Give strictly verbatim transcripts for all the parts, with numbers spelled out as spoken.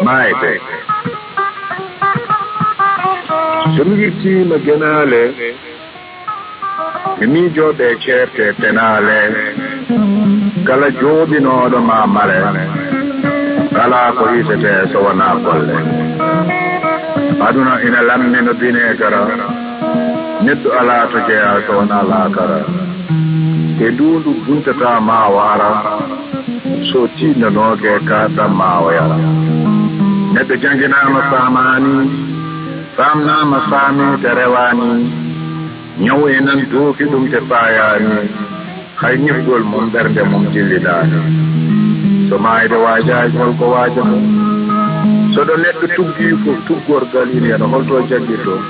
Maayde. So mi wirtiima genaale, mi miijooɓe ceerte tenaale, kala jooɓinooɗo ma mare, alaa ko hisetee so wonaa golle. Aduna ina lammi no bineegara, neɗɗo alaa to jeyaa so wonaa laakara. E nduundu buntataa ma o ara, so tiinnanooke kaaɗɗam ma o yara. Neɗɗo jannginaama faamaani, faamnaama faami te rewaani, ñaw e nan dooki ɗum te faayaani, hay ñifgol mum ɓernde mum jillinaani. So maayde waajaaki, hol ko waajata? So ɗo neɗɗo tuggi fof, tuggorgal ina heno, hol to jaggirtoo?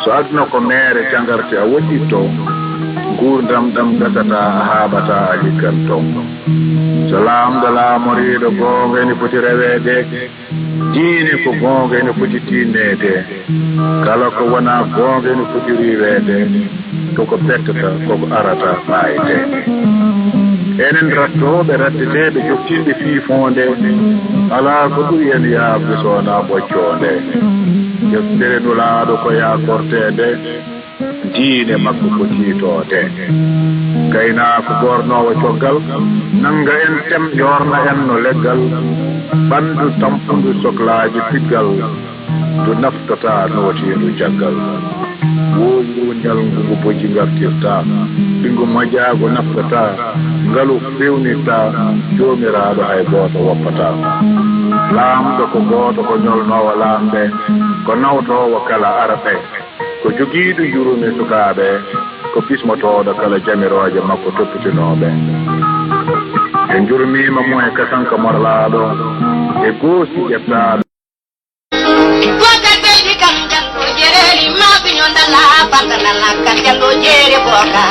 So aduna ko meere jangarte a woɗɗitto, nguurndam ɗam gasata a haaɓata a ligganto. So laamɗo laamoriiɗo goonga ene foti reweede, diine ko goonga ene foti tiinneede, kala ko wonaa goonga ene foti riiweede, koko ɓettata koko arata maayde. Enen rattooɓe ratteteeɓe joftinɓe fii foonde, alaa ko ɓuri en yaafde so wonaa ɓoccoonde. Deftere Nulaaɗo ko yaakorteede, diine makko ko tiitoode. Gaynaako goornoowo coggal, nannga en tem yoorna en no leggal, ɓanndu tampundu soklaaji piggal, ndu naftataa nootiindu caggal. Wooyi woo ñalngu ngu bojji ngartirtaa, ɓinngu moƴƴaagu naftataa, ngalu fewnittaa, Joomiraaɗo hay gooto woppataa. Laamɗo ko gooto, ko ñolnoowo laamɓe, ko nawtoowo kala arɓe, ko jogiiɗo yurme sukaaɓe, ko bismotooɗo kala jamirooje makko toppitinooɓe. En njurmiima mo e kasanka morlaaɗo, e goosi ƴettaaɗo. Booka seydi kam janto jereeli, maa ɓe ñonda laa, banda laa, kan janto jeere booka.